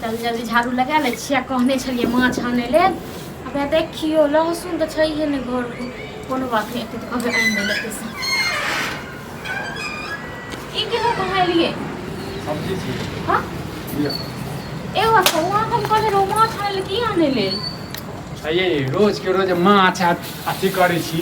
जल्दी जल्दी झाड़ू लगा लै छियै। कहने छलियै माछ आनै लेल, आब देखियौ लहसुन तऽ छैहे नहि घरमे। कोनो बात नहि, एते तऽ कहबै आनि दै लए। ई केना कहाँ एलियै? सब्जी छी। हाँ। लिअ। एगो बात कहू अहाँ, हम कहने रहौं माछ आनै लेल, की आनै लेल? ये रोज के रोज माछ आ अथी करै छी,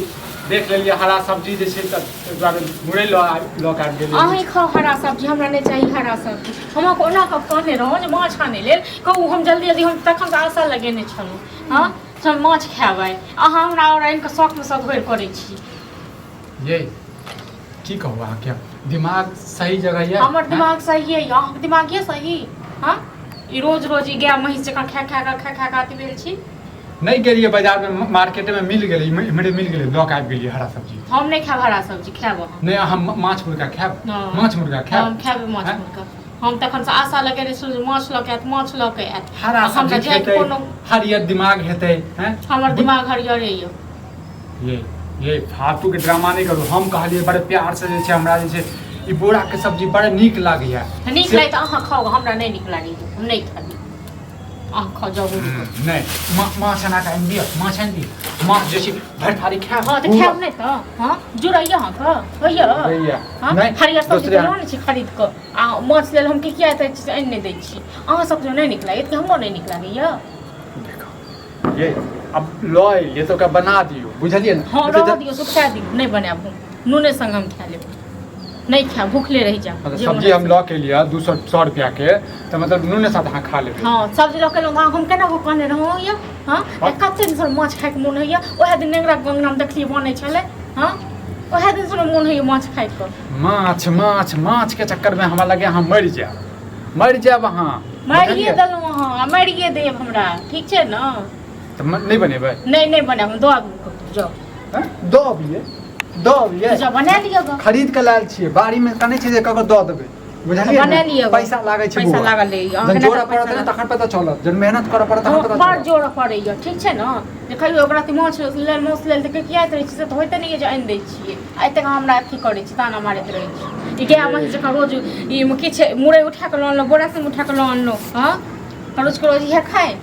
देख लेलियै हरा सब्जी जे छै तऽ ताहि दुआरे मुरइ लऽ कऽ आबि गेलियै। अहीं खाउ हरा सब्जी, हमरा नहि चाही हरा सब्जी। हम अहाँके ओना कऽ कहने रहौं जे माछ आनै लेल कहू, हम जल्दी जल्दी, हम तखनसँ आशा लगेने छलहुँ हँ से हम माछ खायब आइ। अहाँ हमरा आओर आनि कऽ शौकमे सधोरि करै छी। ये की कहू अहाँके, दिमाग सही जगह यऽ? हमर दिमाग सही यऽ, अहाँके दिमाग यऽ सही? हँ, ई रोज रोज ई गाय महींस जकाँ खा खा कऽ खा खा कऽ अथी भेल छी। नहि गेलियै बाजारमे, मार्केटमे मिल गेलै, इम्हरे मिल गेलै, लऽ कऽ आबि गेलियै हरा सब्जी। हम नहि खायब हरा सब्जी, खायब अहाँ। नहि, अहाँ माछ मुर्गा खायब। हँ। माछ मुर्गा खायब। हम खायब माछ हैं? मुर्गा। हम तखनसँ आशा लगेने छलहुँ जे माछ लऽ कऽ आयत, माछ लऽ कऽ आयत। हरा आ हमरा सब्जी जाइके खेतै कोनो हरियर दिमाग हेतै, हैं? हमर दिमाग हरियरे यऽ। ये फालतू के ड्रामा नहि करू। हम कहलियै बड़े प्यार से जे छै हमरा जे छै ई बोरा के सब्जी बड़ा नीक लागैया। नीक से लागै तऽ अहाँ खाउ, हमरा नहि नीक लागैया, हम नहि खाबी, अहाँ खाउ जाउ। नहि, माछ अना कऽ आनि दिअ, माछ आनि दिअ, माछ जे छै भरि थारी खायब। हँ तऽ खायब नहि तऽ? हँ, जुड़ैया अहाँके होइया? होइया। हँ। नहि, हरियर सब्जी दोसरे तऽ लऽ छी खरीद कऽ, आ माछ लेल हम की किया एते चीज आनि नहि दै छी? अहाँ सबके नहि नीक लागैया तऽ हमरो नहि नीक लागैया। देखो ये, अब लऽ एलियै तऽ ओकरा बना दियौ, बुझलियै ने? हँ, तऽ रहऽ दियौ, सुखा दियौ, नहि बनायब हम, नूने संग हम खा लेब, नहि खायब, भूखले रहि जायब। मतलब जे सब्जी मोन हम लऽ के एलियै 200 100 रुपया के, तऽ मतलब नूने साथ अहाँ खा लेबै? हँ, सब्जी लऽ के एलहुँ तऽ हम केना कऽ कहने रहौं यऽ? हँ, हँ। कते दिन से माछ खायके मोन होइया, ओएह दिन नेंगरा गंगनामे देखलियै बनै छलै। हँ, ओएह दिन से मोन होइया माछ खायके। माछ माछ माछ के चक्कर में हमरा लगे अहाँ मरि जायब, मरि जायब अहाँ। मारिए बुझलियै? देलहुँ अहाँ आ मारिए देब हमरा, ठीक छै ने? तऽ नहि बनेबै? नहि, नहि बनायब हम, दऽ आबू कतहु जाउ। हँ? दऽ अबियै, दऽ अबियै। जाउ, बना लिअ गऽ। खरीद के लायल छियै, बाड़ी में कने छै जे ककरो दऽ देबै, बुझलियै बना ने? लिअ गऽ। पैसा लागै छै पैसा बौआ। लागल अइ, अहाँके जहन नहि जोड़ऽ तऽ पड़त पैसा ने लागल। तखन पता चलत, जहन मेहनत करऽ पड़त तखन पता बड़ चलत। जोड़ पड़ैया, ठीक छै ने? जे कहियो ओकरा अथी माछ लेल, मासु लेल तऽ किया रहै छी, से तऽ होइते नहि यऽ जे आनि दै छियै। आ एतेक अहाँ हमरा अथी करै छी, ताना मारैत रहै छी। ई गाय महींस जकाँ रोज ई किछु मुरइ उठा कऽ लऽ अनलहुँ, बोरा सब उठा कऽ लऽ अनलहुँ। हँ, रोज के रोज इएह खाइ?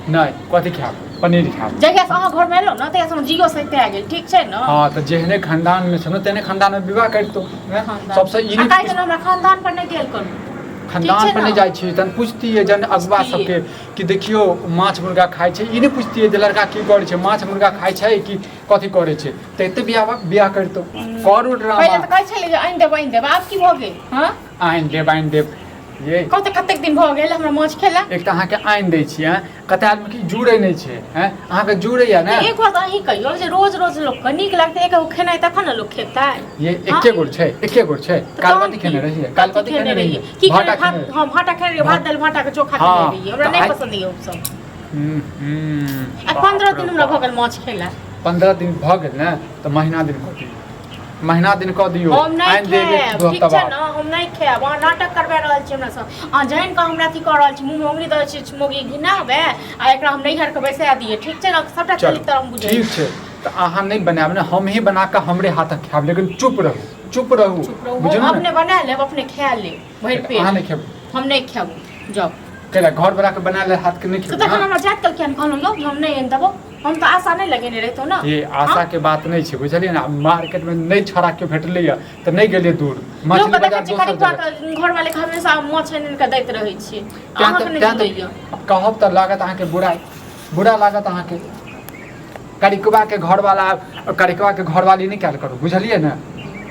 नहि, कथी खायब? पनीर खायब। जहियासँ अहाँ घरमे एलहुँ ने तहियासँ हमर जियो सहिते गेल, ठीक छै ने? हँ, तऽ जेहने खानदान में छौ तेहने खानदान में विवाह करितो, हैं? खानदान। सबसँ ई आ नहि काल्हि हमरा खानदान पर नहि गेल करू। खानदान छै पर ने? नहि जाइ छी तहन पुछतियै जन अगुआ पुछतियै। सबके कि देखियौ माछ मुर्गा खाइ छै, ई नहि पुछतियै जे लड़का की करै छै, माछ मुर्गा खाइ छै कि कथी करै छै, तऽ एते बियाह बियाह करितौ करू पहिले ड्रामा। तऽ कहै छलै जे आनि देब, आनि देब, आब की भऽ गेल? हँ, आनि देब, आनि देब ये। कहू तऽ कतेक दिन भऽ गेल हमरा माछ खेला? एक तऽ अहाँके आनि दै छी, हँ, कते आदमीके जुड़ै नहि छै, हँ, अहाँके जुड़ैया ने? एक बात अहीं कहियौ जे रोज रोज लोकके नीक लगतै एक गो खेनाइ तखन ने लोक खेतै? ये हाँ? एके गोर छै, एके गोर छै। तऽ काल्हि तहन कथी की? खेने रहियै? काल्हि कथी खेने रहियै? की खेने? भाटा भात खेने रहियै। हँ, भाटा खेने रहियै, भात दालि भाटाके चोखा हाँ, खेने रहियै, हमरा तऽ नहि आइ- पसंद यऽ ओ सब। हम्म, हम्म, आ बाप 15 रे दिन हमरा बाप। भऽ गेल माछ खेला। 15 दिन भऽ गेल ने तऽ महीना दिन कऽ दियौ, महीना दिन कऽ दियौ। हम नहि आनि देब एक खायब, दू ठीक हफ्ता छै बाद। ने? हम नहि खायब। अहाँ नाटक करबा रहल छी हमरा सँ, अहाँ जानि कऽ हमरा अथी कऽ रहल छी, मुँहमे उंगली दऽ छी, मोगी घिनाबै आ एकरा हम नैहर के बैसा दियै, ठीक छै ने? सबटा चलू चरित्र हम बुझै ठीक छै, तऽ अहाँ नहि बनायब ने, हमही बना कऽ हमरे हाथक खायब, लेकिन चुप रहू, चुप रहू। चुप रहू। हम बुझलहुँ ने? अपने बना लेब, अपने खा लेब भरि अहाँ पेट। नहि खेबै? हम नहि खायब, जाउ। कैला घर बना कऽ बना ले हाथ के नहि तऽ खेबै? तखन हाँ? हमरा जाइत काल किया नहि कहलहुँ यौ जे हम नहि आनि देबो? हम तऽ आशा नहि लगेने रहितहुँ ने। ये आशा के बात नहि छै, बुझलियै ने? मार्केट में नहि छौड़ा केओ भेटलै या तऽ नहि गेलियै दूर लोक मछली देखै बाजार छै दोसर करिकवा जगह। के घरवाले के हमेशा माछ आनि आनि कऽ दैत रहै छियै, तें अहाँके तऽ नहि तें तऽ जुड़ैया। कहब तऽ लागत अहाँके बुरा, बुरा लागत अहाँके। करिकवा के घरवाला, करिकवा के घरवाली नहि कयल करू, बुझलियै ने?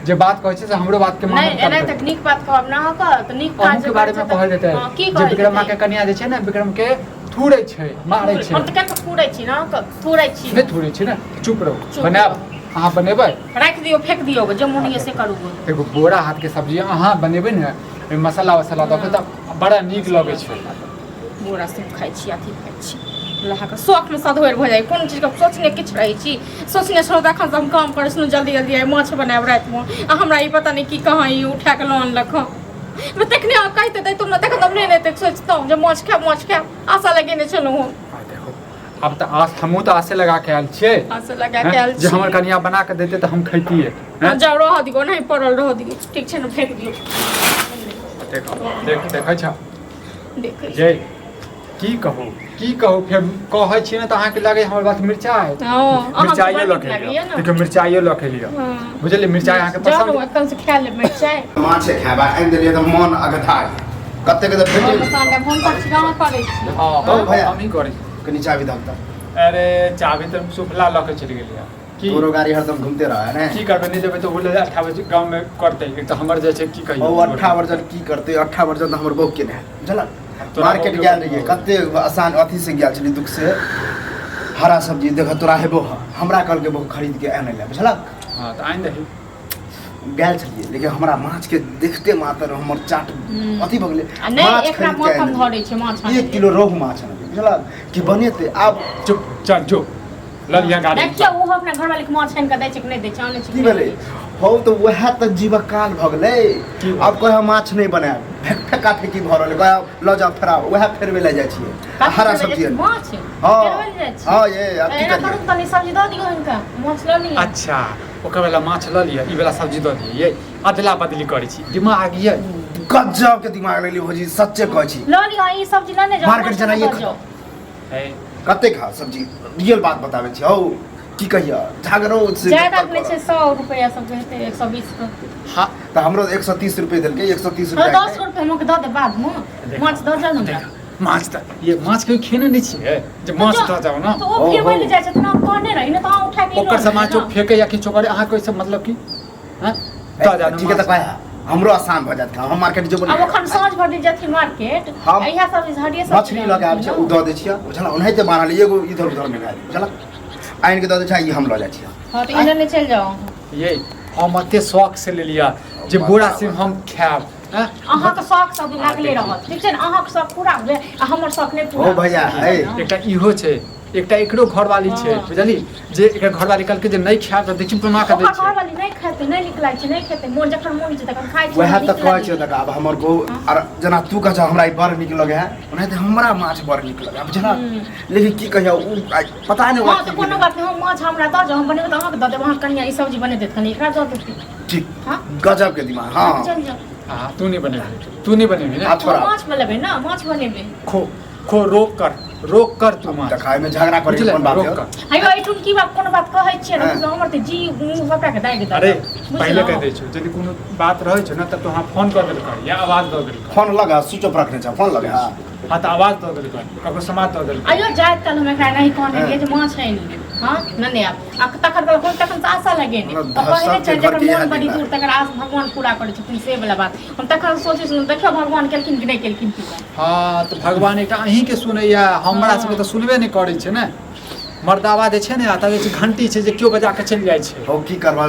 जे बात कहै छै से हमरो बात के नहि मानल एना करू। तऽ नीक बात कहब ने अहाँके तऽ नीक काज अहूँ के बारे में कहल जेतै हँ, की जे कहल विक्रमा जेतै? के कनिया जे छै ने विक्रम के थूरै छै, मारै छै। हम तऽ केना थूरै छी ने अहाँके? थूरै छी? नहि थूरै छी ने? चुप रहू। चुप बनायब रहू। अहाँ बनेबै? राखि दियौ, फेक दियौ, जे मोन होइए से करू। एगो बोरा हाथ के सब्जी अहाँ बनेबै ने, ओहिमे मसाला वसाला दऽ के तऽ बड़ा नीक लगै छै। बोरा सब खाइ छी, अथी खाइ छी, लहाके शौकमे सधोरि भऽ जाइ। कोनो चीजके सोचने किछु रहै छी, सोचने छलहुँ तऽ एखन हम काम करै छलहुँ जल्दी जल्दी आइ माछ बनायब रातिमे, आ हमरा ई पता नहि कि कहाँ ई उठा कऽ लऽ अनलक हँ। तखने अहाँ कहिते दैतहुँ ने तखन हम नहि ने एतेक सोचितहुँ जे माछ खायब, माछ खायब, आशा लगेने छलहुँ हम। आ देखो, आब तऽ आस, हमहूँ तऽ आसे लगा के आयल छियै। आशा लगा के आयल जे छी। हमर कनिया बना के देतै तऽ हम खैतियै। हँ, जाउ, रहऽ दियौ, नहि पड़ल रहऽ दियौ, ठीक छै ने? फेक दियौ। देखो, देख, देखै छ? देखै छी। जय की कहू की कहू, फेर कहै छी ने तऽ अहाँके लगै हमर बात मिरचाइ। हँ, अहाँके मिरचाइयो बड़ लऽ नीक के लगैया लिअ। ने। देखियौ, मिरचाइयो लऽ के लिअ। हँ। बुझलियै, मिरचाइ अहाँके जाउ ने, पसन्द। एखन से खा लेब मिरचाइ। माछे खायब आनि देलियै तऽ मन अगधा गेल। कतेक तऽ हम भेट पसन्द है, हम तऽ गाँव करै छी। हँ। हौ भैया। हमही करै छी। कनि चाबी दहक तऽ। अरे, चाबी तऽ सुफला लऽ के चलि गेलियै की। तोरो गाड़ी हरदम घूमते रह है ने। की करबै, नहि देबै तऽ ओ ले 18 बजे गाँवमे करतै। एक तऽ हमर जे छै की कहियौ। ओ अट्ठा वर्जन की करतै? अट्ठा वर्जन तऽ हमर बहु केने है, बुझलक? तोरा मार्केट बहु के गेल रहियै, कते आसान अथी से गेल छलियै, दुख से हरा सब्जी देख तोरा हेबो ह, हमरा कहलकै बहु खरीद के आनै लए, बुझलक? हँ, तऽ आनि दही। गेल छलियै, लेकिन हमरा माछ के देखते मात्र हमर चाट अथी भऽ गेलै। आ नहि माछ एकरा खरीद के मौसम आनि धरै छै माछ देलियै। 1 किलो रोहु माछ आनलियै, बुझलक? कि बनेतै आब। चुप, चल जो, लऽ लिअ गाड़ी। देखियौ, ओहो अपना घरवाली के माछ आनि कऽ दै छै कि नहि दै छै, आनै छै की भेलै हौ? तऽ उएह तऽ जीवक काल भऽ गेलै। की भऽ आब कहै माछ नहि बनायब, फेक फेका फेकी भऽ रहलै। कहै लऽ जाउ, फेराउ, उएह फेरबै लए जाइ छियै आ हरा सब्जी आनबै। माछ हँ। फेरबै लए जाइ छियै? हँ ये, आब की एना करू, करियै? तनी सब्जी दऽ दियौ हिनका, माछ लऽ लिअ। अच्छा, ओकर वाला माछ लऽ लिअ, ई वाला सब्जी दऽ दिअ। ये अदला बदली करै छी, दिमाग ये। गजब के दिमाग लगली भौजी, सच्चे कहै छी। लऽ लिअ ई सब्जी, लऽ जाउ। मार्केट माछ जेनाइए लऽ जाउ। है। कते खा सब्जी? रियल बात बताबै छी हौ, की कहिया झगड़ो से। ज्यादा नहि छै, 100 रुपैआ सबके हेतै, 120 के। हाँ। तऽ हमरो 130 रुपए देलकै, 130 हँ, रुपए। 10 रुपैआ हमके दऽ दे बादमे, माछ दऽ जाउ ने हमरा। माछ तऽ ये माछ कहियो खेने नहि छियै जे माछ दऽ जाउ ने। तऽ ओ फेबै लए जाइ छै तऽ हम कहने रही ने, तऽ अहाँ उठा के ओकर सब माछ फेकै या किछो करे, अहाँके ओहिसँ मतलब की? हँ, दऽ जाउ ने। ठीक है, तऽ माछ। कह हमरो आसान भऽ जायत, हम मार्केट जेबो। आब ओखन साँझ भर दिन जेथिन मार्केट। इएह सब हरिये सब्जी मछली लऽ के आबै छै, ओ दऽ दै छियै, बुझल? ओनाहिते बान्हल एगो इधर उधर नहि भए, बुझल? आनि के दऽ दै छै, ई हम लऽ जाइ छियै। हँ, तऽ इन्ने चलि जाउ अहाँ। ये हम एते शौक से लेलियै जे बोरा सिम हम खायब, हँ? अहाँके शौक सब लागले रहत, ठीक छै ने? अहाँके शौक पूरा भेलै आ हमर शौक नहि पूरा। ओ भैया, ठीक छै ए। ने? एकटा इहो छै, एकटा एकरो घरवाली छै। हँ। बुझली जे एकर घरवाली कहलकै जे नहि खायब तऽ देखी बना कऽ दै ओकर छै। घरवाली नहि खेतै, नहि नीक लागै छै, नहि खेतै। मोन जखन मोन होइ छै तखन खाइ छै। वएह नीक तऽ कहै लागै छियै छै। तऽ आब हमर बहु आर जेना तू कहै छह हमरा ई बड़ नीक लगै है, ओनाहिते हमरा माछ बड़ नीक लगै है, बुझल? लेकिन की कहियौ, ओ आइ पता नहि हँ, ओकरा तऽ की कोनो भेलै। बात नहि, हम माछ हमरा दऽ जाउ, हम बनेबै तऽ अहाँके दऽ देब। अहाँ कनिया ई सब्जी बने देत, कनि एकरा दऽ देतै। ठीक। हँ। गजब के दिमाग, हँ। चल जाउ। हाँ, तू नहीं बनेबी, तू नहीं बनेबी ना। आब छोड़ा। हम माछ बनेबै ने, माछ बनेबै। खो खो, रोक कर, रोक कर तू माछ। तऽ खायमे झगड़ा करै बुझले कोन बात रोक यौ? कर। हेयो, एहिठुन की बात, कोनो बात कहै छियै ने? हँ। बुझलहुँ, हमर तऽ जी मुँह सबटा के दागि देलक। अरे, पहिले बुझलहुँ? कहि दै छियौ, यदि कोनो बात रहै छौ ने तऽ तू अहाँ फोन कऽ देल कर या आवाज दऽ देल कर। फोन लगा, स्विच ऑफ रखने छ, फोन लगा। हाँ, तऽ आवाज दऽ देल कर, ककरो समाद दऽ देल कर। आइयो जाइत काल हम एकरा नहीं कहने रहियै जे माछ आनि ले, हँ नहि आब आ तखन कहलक हम तखन से आशा लगेने हमरा तऽ पहिले सबके छै घर जकर के इएह मोन बड़ी दिन दूर तकर आस भगवान पूरा करै छथिन, से वला बात हम तखन सोचै छलहुँ। देखियौ, भगवान केलखिन कि नहि केलखिन पूरा। हाँ, तऽ भगवान एकटा अहीँके सुनैया, हमरा सबके तऽ सुनबे नहि करै छै ने। मर्दावा जे छै ने, एतऽ जे छै घंटी छै जे केओ बजा कऽ चलि जाइ छै। हौ, की करबा,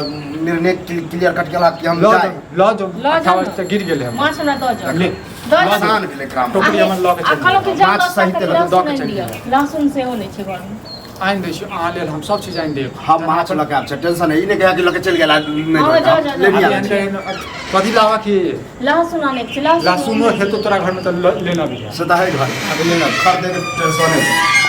निर्णय क्लियर कट गेला कि हम लऽ जाय। जाउ, लऽ जाउ। लऽ जाउ 58 ने। तऽ गिर गेलै हमर। माछ हमरा दऽ जाउ। ले। दऽ जाउ। आसान भेलै काम। टोकरी हमर लऽ के आ चलि। कहलहुँ कि जाउ माछ दस सहित टाका लऽ लहसुन के आनि चलि दिअ। गेलै। लहसुन सेहो नहि छै घरमे। आनि दै छी अहाँ लेल, हम सब चीज आनि देब। हम माछ लऽ के आबै छै, टेंशन है ई नहि कहिया कि लऽ के चलि गेल आ नहि। हँ, जाउ, जाउ, लेने जाउ। आबै छी। कथी लाबऽ की? लहसुन आनैके छै, लहसुन। लहसुनो हेतौ तोरा घरमे तऽ लेना भी है। से तऽ है घर। अभी लेना। खरीदे के टेंशन है।